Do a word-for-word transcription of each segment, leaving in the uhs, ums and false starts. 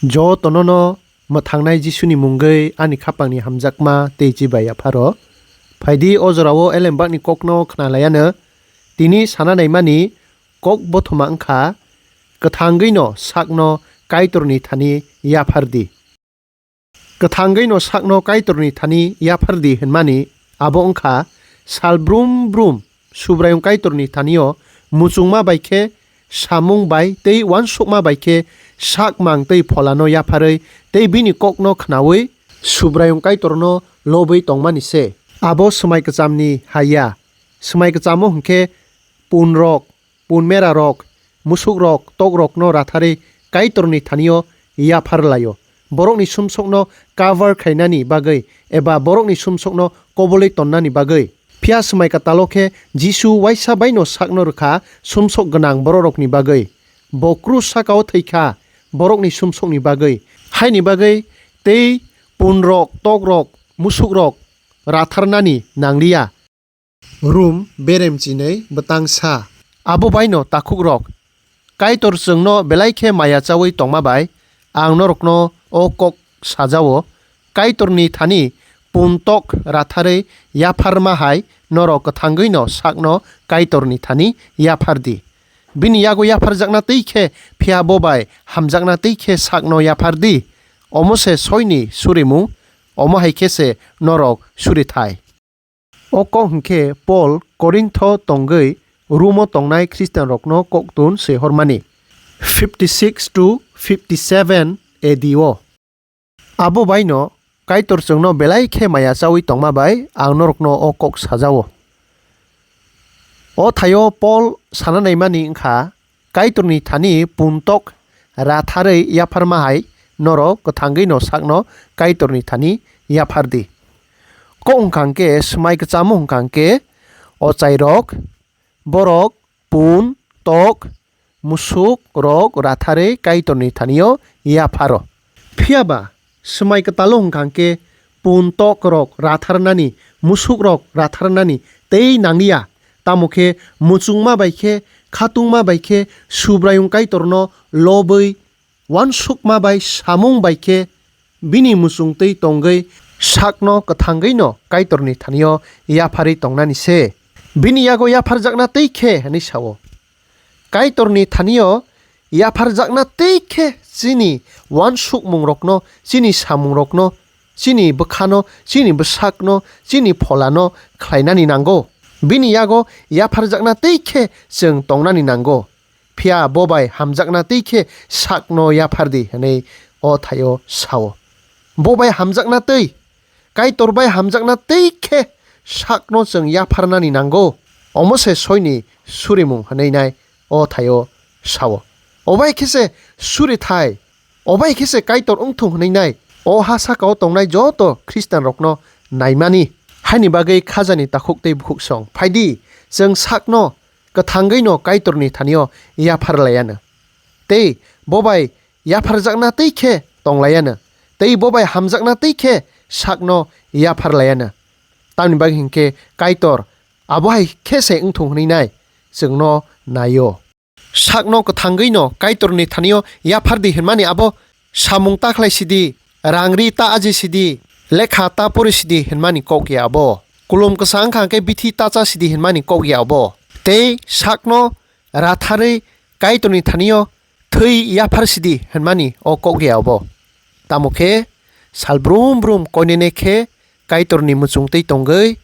Jotono no mwthangnai Jisuni mungwi ani khapangni hamjakma tei chibai yapharo. Phaidi o jorao elembakni kokno khna laiano. Tini sana naimani kok bothoma wngkha, kwthangwi no sakno Kaitorni thani yaphar di. Kwthangwi no sakno Kaitorni thani yaphar di hwnmani abo wngkha, sal brum brum Subraiyung Kaitorni thanio muchungma bai khe, samung bai tei uansukma bai khe sak mang tei pholano yapharwi tei bini kokno khnaui Subraiyung Kaitorno lobwi tongmani se. Abo swmai kwchamni hai ya. Swmai kwchamo hwn khe punrok, punmerarok, musukrok, tokrokno ratharwi Kaitorni thanio yaphar laio. Borokni sumsokno cover khainani bagwi eba borokni sumsokno kobolwi tonnani bagwi. Phiya swmai kwtalo khe Jisu waisa baino sakno rwkha sumsok gwnang bororokni bagwi. Bo krus sakao thwi kha borokni sumsokni bagwi. Haini bagwi tei punrok, tokrok, musukrok ratharnani nangliya. Rum berem chinwi bwtang sa. Abo baino takhukrok, Kaitor chwngno belai khe maya chaui tongma bai ang norokno o kok sajao, Kaitorni thani puntok ratharwi yapharma hai norok kwthangwino sakno Kaitorni thani yaphar di. Bini yago yapharjakna twi khe phiya bo bai hamjakna twi khe sakno yaphar di. Omo se soini surimung, omo hai khe se norok suri thai. O kok hwn khe Pol Korintho tongwi Rumo tongnai Khristianrokno koktun swi hormani, fifty six to fifty seven A D o. Abo baino Kaitor chwngno belai khe maya chaui tongma bai ang norokno o kok sajao. O thaio Pol sana naimani wngkha, Kaitorni thani puntok ratharwi yapharma hai norok kwthangwino sakno Kaitorni thani yaphar di. Kok hwnkha hwnkhe swmai kwchamo hwnkha hwnkhe ochairok, borok, pun, tok, musuk rok ratharwi Kaitorni thanio yapharo. Phiya ba swmai kwtalo hwnkha hwnkhe pun tok rok ratharnani, musuk rok ratharnani tei nangliya. Tamo khe muchungma bai khe, khatungma bai khe Subraiyung Kaitorno lobwi uansukma bai samung bai khe bini muchung twi tongwi sakno kwthangwino Kaitorni thanio yapharwi tongnani se. Bini yago yapharjakna twi khe hwnwi sao. Kaitorni thanio yapharjakna twi khe chini uansukmungrokno, chini samungrokno, chini bwkhano, chini bwsakno, chini pholano khlainani nango. Bini yago yapharjakna twi khe chwng tongnani nango. Phiya bo bai hamjakna twi khe sakno yaphar di hwnwi o thaio sao. Bo bai hamjakna twi, Kaitor bai hamjakna twi khe sakno chwng yapharnani nango. Omo se soini surimung hwnwi nai o thaio sao. Obai khe se suri thai, obai khe se Kaitor wngthung hwnwi nai o ha sakao tongnai joto Khristianrokno naimani. Haini bagwi khajani takhuk tei bukhuk song. Phaidi, chwng sakno kwthangwino Kaitorni thanio yaphar laiano. Tei bo bai yapharjakna tei khe tong laiano. Tei bo bai hamjakna tei khe sakno yaphar laiano. Tamni bagwi hinkhe Kaitor abo hai khe se wngthung hwnwi nai chwngno naio. Sakno kwthangwino Kaitorni thanio yaphar di hwnmani abo samung ta khlai sidi, rang ri ta aji sidi, lekha ta pori sidi hwnmani kok ya abo. Kulum kwsa wngkha hwnkhe bithi ta cha sidi hwnmani kok ya abo. Tei sakno ratharwi Kaitorni thanio thwi yaphar sidi hwnmani o kok ya abo. Tamo khe sal brum brum koinene khe Kaitorni muchung twi tongwi,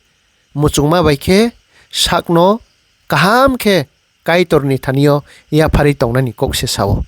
muchungma bai khe sakno kaham khe Kaitorni thanio yapharwi tongnani kok se sao.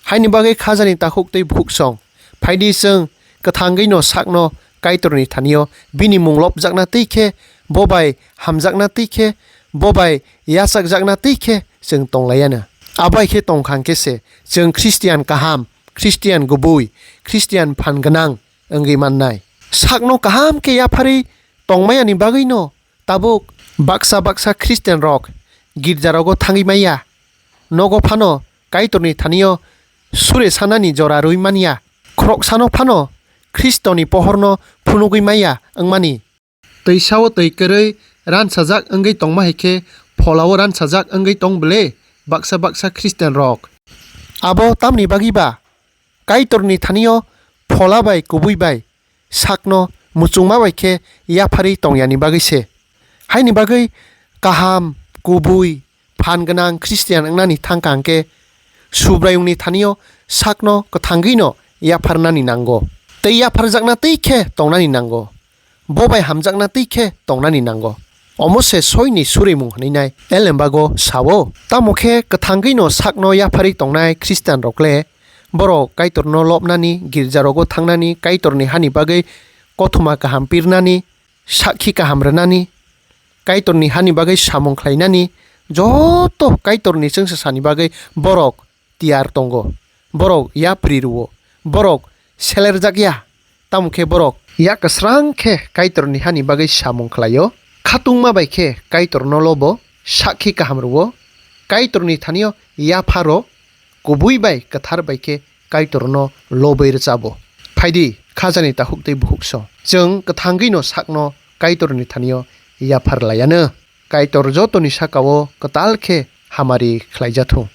Haini bagwi khajani takhuk tei bukhuk song. Phaidi chwng kwthangwino sakno Kaitorni thanio bini mung lobjakna tei khe, bo bai hamjakna tei khe, bo bai yachakjakna tei khe chwng tong laiano. Abo hai khe tong kha hwnkhe se chwng Khristian kaham, Khristian kubui, Khristian phan gwnang wngwi mannai. Sakno kaham khe yapharwi tongmayani bagwino tabuk baksa baksa Khristianrok girjarogo thangwi manya, nogo phano Kaitorni thanio sure sanani jora rwi manya, khoroksano phano Khristoni pohorno phunugwi manya wngmani. Twisao twi kwrwi ransajak wngwi tongma hai khe pholao ransajak wngwi tong bwle baksa baksa Khristianrok. Abo tamni bagwi ba? Kaitorni thani-o phola bai kubui bai sakno muchungma bai khe yapharwi tongyani bagwi se. Haini bagwi kaham, kubui, phan gwnang Khristian wngnani thang kaham khe Subraiyungni thani-o sakno kwthangwino yapharnani nango. Tei yapharjakna twi khe tongnani nango. Bo bai hamjakna twi khe tongnani nango. Omo se soini surimung hwnwi nai elembago sao. Tamo khe kwthangwino sakno yapharwi tongnai Khristianrok le borok Kaitorno lobnani, girjarogo thangnani, Kaitorni hani bagwi kothoma kaham pirnani, sakhi kaham rwnani, Kaitorni hani bagwi samung khlainani, joto Kaitorni chwngsasani bagwi borok tiyar tongo. Borok yapri rwo, borok selerjak ya, tamo khe borok yak kwsrang khe Kaitorni hani bagwi samung khlaio. Khatungma bai khe Kaitorno lobo, sakhi kaham rwo, Kaitorni thani-o yapharo, kubui bai kwthar bai khe Kaitorno lobwi rwchabo. Phaidi, khajani takhuk tei bukhuk song. Chwng kwthangwino sakno Kaitorni thani-o yaphar laiyanw. Kaitor jotoni saka-o kwtal khe hamari khlaijathung.